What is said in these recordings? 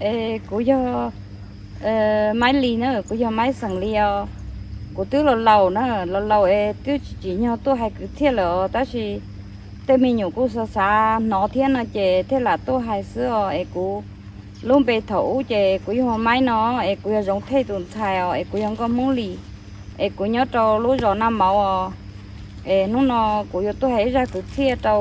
Es kuv yog Maib Lis na, kuv yog Maib xeem Lis os. Kuv twb los laus na, los laus es twb tsis tsim nyog tuaj hais kwv txhiaj lawm os, tab sis tej me nyuam kuj xav xav hnov thiab no ces thiaj lam tuaj hais xwb os. Es kuv lub npe thaum ub ces kuv yog Maib no, es kuv yog Zoov Thej tus ntxhais os, es kuv yog nkauj Hmoob Lis, es kuv nyob rau lub zos Naj Mauv os. Es hnub no kuv yuav tuaj hais ib zaj kwv txhiaj rau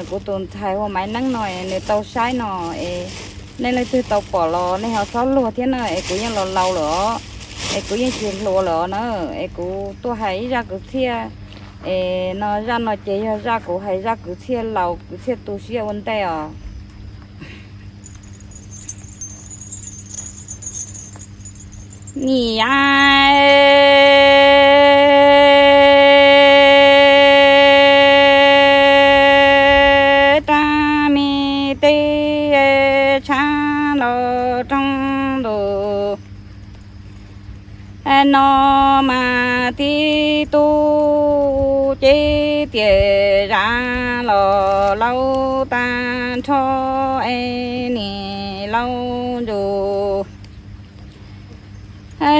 kuv tus ntxhais hu ua Maiv Neeb no es nws tau saib no. Es nej leej twg tau pom los nej ho txhob luag thiab na, es kuv yeej los laus lawm os, es kuv yeej tsis hluas lawm os na. Es kuv tuaj hais ib zaj kwv txhiaj, es no zaj no ces yog zaj kuv hais zaj kwv txhiaj laus kwv txhiaj tu siab ua ntej os. Niam rab me teb tshav los roog ntus no mas tib tug cev tias zam los laus tag nrho es nim laus ntsug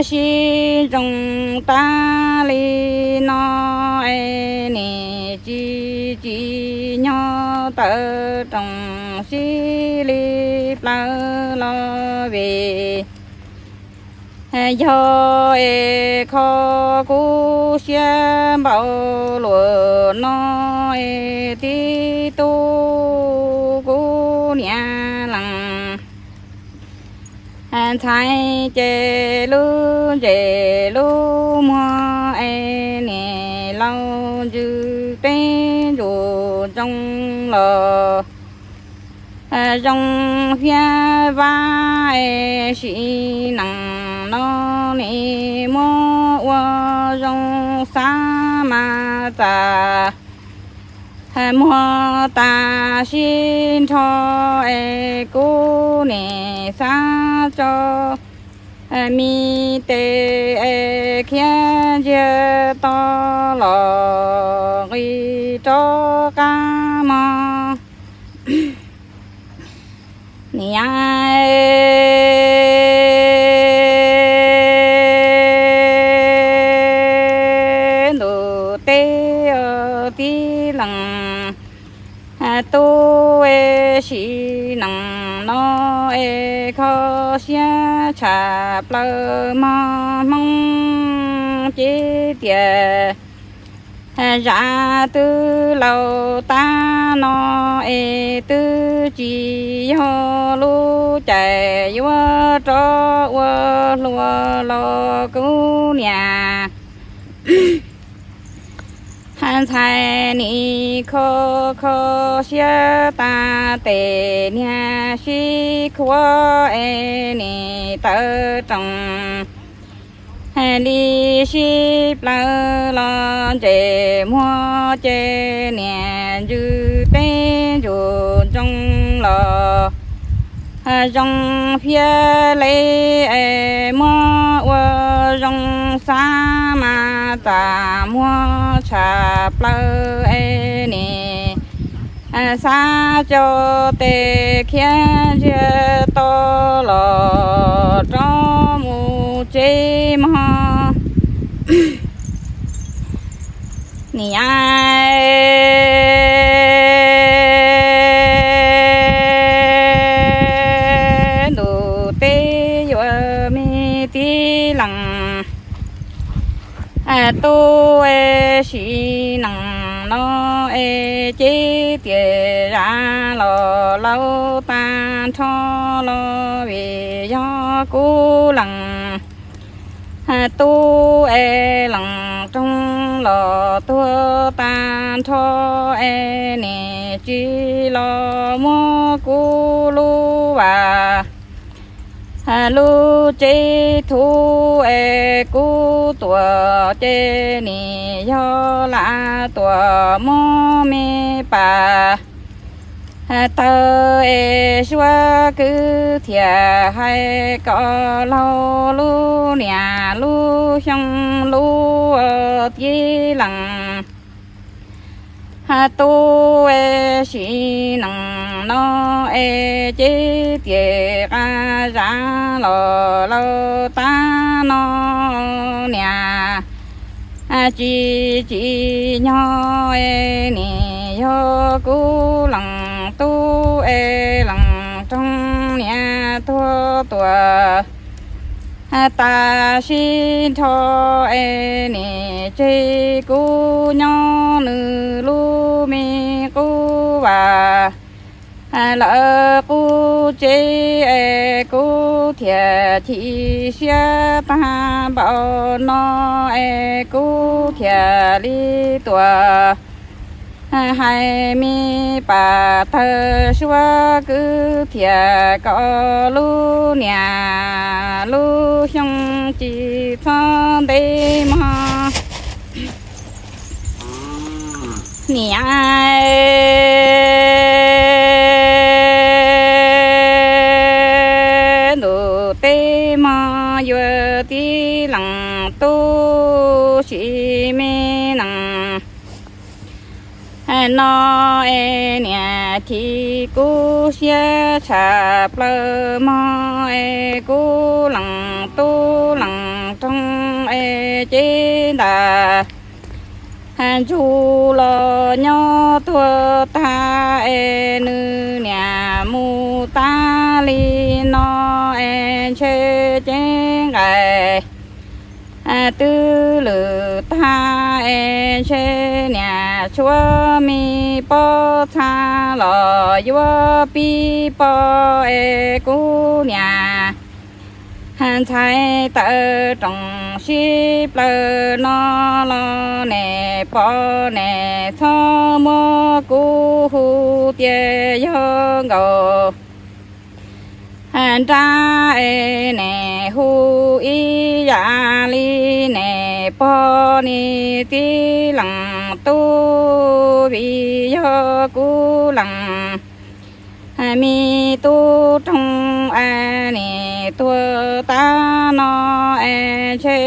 sib ntsoov tag li no es nim tsis tsim nyog tawm rooj sib li plaws los vim yog es kho kuv siab npaum luaj no es tib tug kuv niam leej ntxhais ces lub ntsej lub muag es nim laus ntsws teb ntsws ntsoov los zoo fiab vab es sim neej no nim muab ua zoo xav mas txaj muag tas sib nrho es kuv nim xav tso mi tes es khiav ntsiag to los nqis rov qab mog. Niam ntuj teb tib leeg tub es sim neej no es kho siab tshaj plaws mog. Hmoob ces tias zam twb laus tag no es twb tsis yog lub caij yuav rov ua hluas los kuv niam ntxhais nim kho kho siab tas tes niag sib khuav es nim tawm rooj li sib plaws los ntsej muag ces niam ntsws teb ntsws ntsoov los zoo fiab li es muab ua zoo xav mas txaj muag tshaj plaws es nim xav tso tes khiav ntsiag to los rov mus tsev mog. Niam ntuj teb yuav me tib leeg tub es sim neej no es ces tias zam los laus tag nrho los vim yog kuv leej tub es leej roog los tuag tag nrho es nim tsis los muab kuv lub vas lub tsev thuv es kuv tuam ces nim yog lam tuam muab me pas tawg es suab kwv thiaj hais kom laug lub niam lub xyoo lub tib leeg tub es sim neej no es ces tias qa zam los laus tab no niam tsis tsim nyog es nim yog kuv leej tub es leej roog niam tuag tuam tas sib nrho es nim tseg kuv nyob nws lub me qub vas lawv qub tsev es kuv thiaj chim siab tag npaum no es kuv thiaj li tuam hais me pam tawg suab kwv thiaj kom lub niam lub xyoo tsis txhob ntev mog. Niam, ntuj tej mog yuav tib leej tub sim me neej no es niam chim kuv siab tshaj plaws mog es kuv leej tub leej roog es cev ntaj ntsug los nyob tuag tag es nws niam mus tag li no es ntshe cev nqaij twb lwm tag es ntshe niam tshuav me pob txha los yuav pib pob es kuv niam ntxhais tawv rooj sib plaws no los nim pom nim txhob muab kuv hu tias yog nkaus nrab es nim hu ib yam li nim pog nim tib leej tub vim yog kuv leej me tub roog es nim tuag tag no es ntshe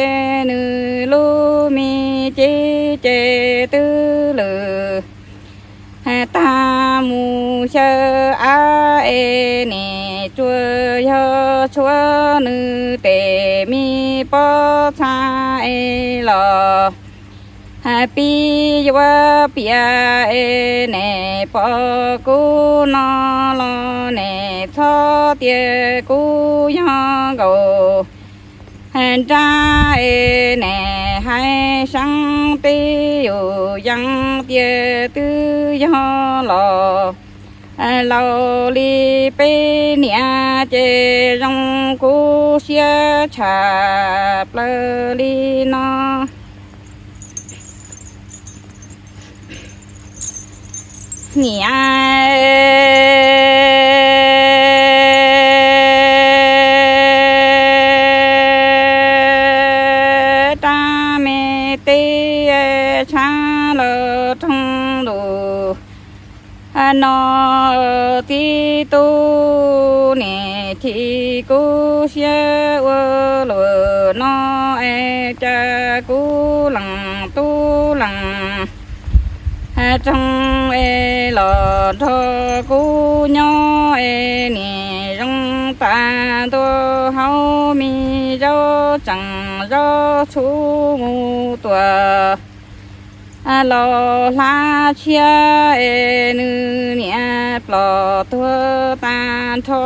nws lub me cev ces twb lwm tag mus xyaw av es nim tsuas yog tshuav nws tej me pob txha es los pib yuav piav es nim pom kuv no los nim txhob tias kuv yog nkaus nrab es nim hais seeb teb yus yees tias twb yog los laus li peb niam ces zoo kuv siab tshaj plaws li no. Niam, rab me teb tshav los roog ntuj no tib tug nim chim kuv siab ua luaj no es cas kuv leej tub leej roog es los nrog kuv nyob es nim zoo tas ntua hauv me zaub tseem zaub txhuv mus tuam los hlab tshiab es nws niam plom tuag tag nrho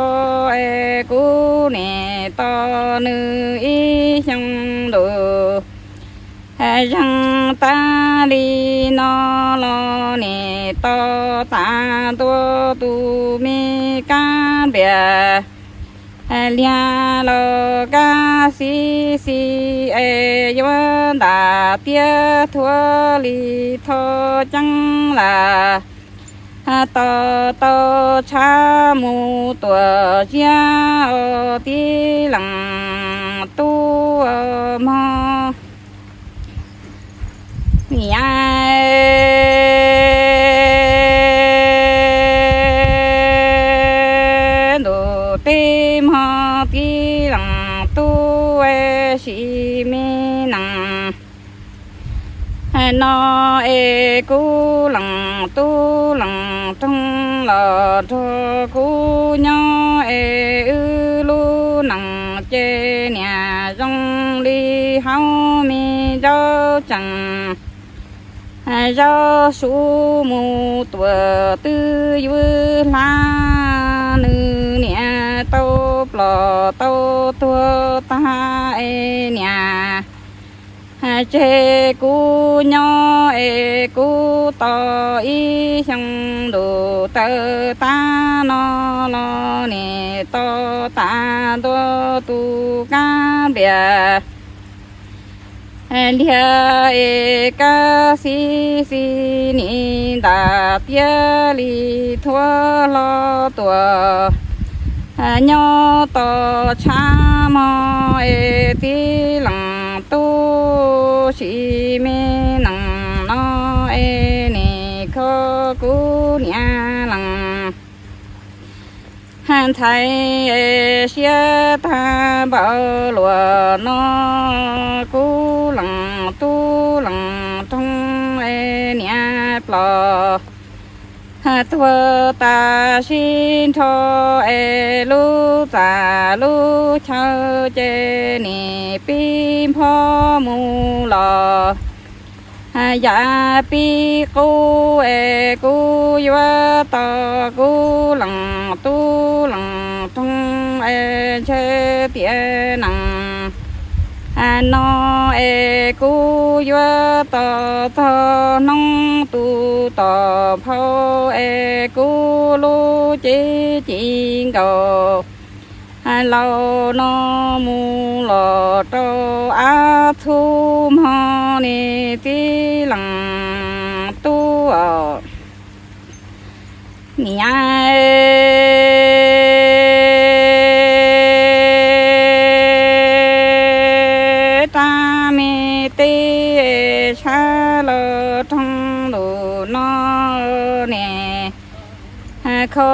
es kuv nim tos nws ib xyoo ntuj zeeg tag li no los nim tos tas ntua tus me kab nplias liag los kab xib xib es yuav ntam tiab thuav li thoj ceeb lam tos tau tshav mus tuam ziab os tib leej tub mog. Niam, ntuj teb mog tib leej tub es sim me neej No es kuv leej tub leej roog los nrog kuv nyob es wb lub neej ces niam zoo li hauv me nraub tsees. Zaub suv mus tuam twb ywb hlab, nws niam tau plom tau tuag tag es niam tseg kuv nyob es kuv tos ib xyoo ntuj tawg tag no los nim tos tas ntua tus kab nplias liag es kab xib xib nim ntam tiab li thuab hlo tuaj. Nyob tos tshav mog es txiv leej tub, sim me neej no es nim kho kuv niam leej ntxhais siab tag npaum luaj no. Kuv leej tub leej roog es niam plom tuag tas sib nrho es lub txaj lub chaw ces nim pib nphob mus los. Yam pib qub es kuv yuav tos kuv leej tub leej roog es ntshe tiam neej no es kuv yuav tos txog hnub tus tom phau es kuv lub cev ci nkaus laus no mus los rau av txhub mog ne txiv leej tub. Niam rab me teb tshav los roog ntuj no ne, kho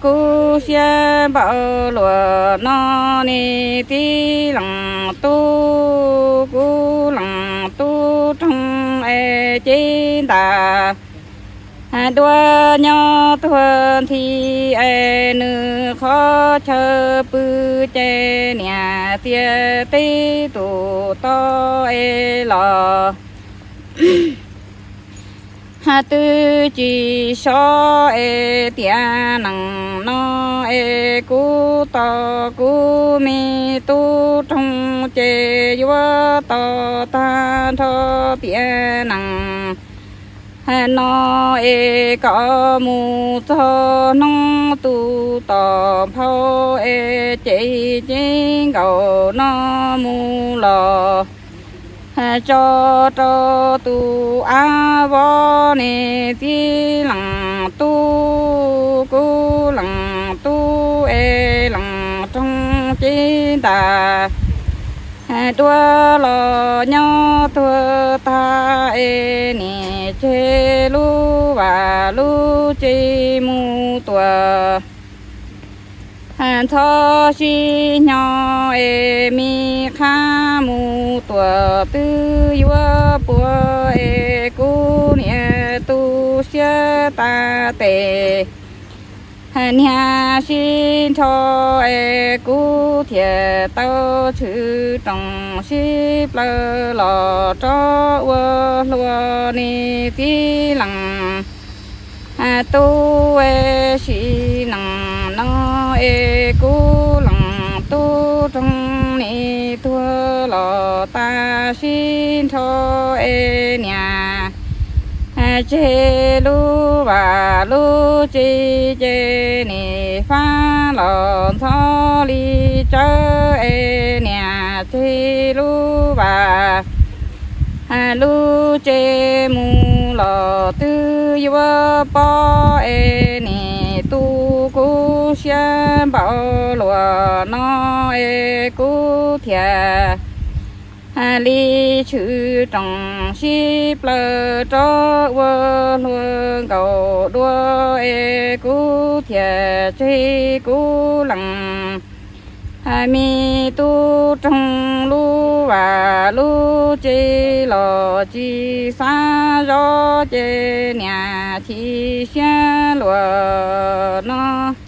kuv siab npaum luaj no ne txiv leej tub, kuv leej tub roog es cev ntas dua nyob tuag nthi es nws qhov chaw pw ces niam txiag teb tus to es los twb tsis sov es tiam neej no es kuv tos kuv me tub roog ces yuav tos tag nrho tiam neej no es kom mus txog hnub tus tom phau es cev cev nkaus no mus los tso rau tus av vov ne txiv leej tub, kuv leej tub es leej roog cev ntas dua los nyob tuag tag es nim tseg lub vaj lub tsev mus tuam. Ntxhov sib hnyo es me qhab mus tuam twb yuav puag es kuv niam tu siab tas tes. Niag sib nrho es kuv thiaj tau tshwm rooj sib plaws los rov ua hluas ne txiv leej tub es sim neej no es kuv leej tub roog nim tuag los tas sib nrho es niam tseg lub vaj lub tsev ces nim fab los ntxhov li tsawv es niam tseg lub vaj lub tsev mus los twb yuav pob es nim tu kuv siab npaum luaj no es kuv thiaj li tshwm rooj sib plaws rov ua hluas nkaus dua es kuv thiaj tseg kuv leej Me tub roog lub vaj lub tsev los tsis xav zov ces niam chim siab luag no.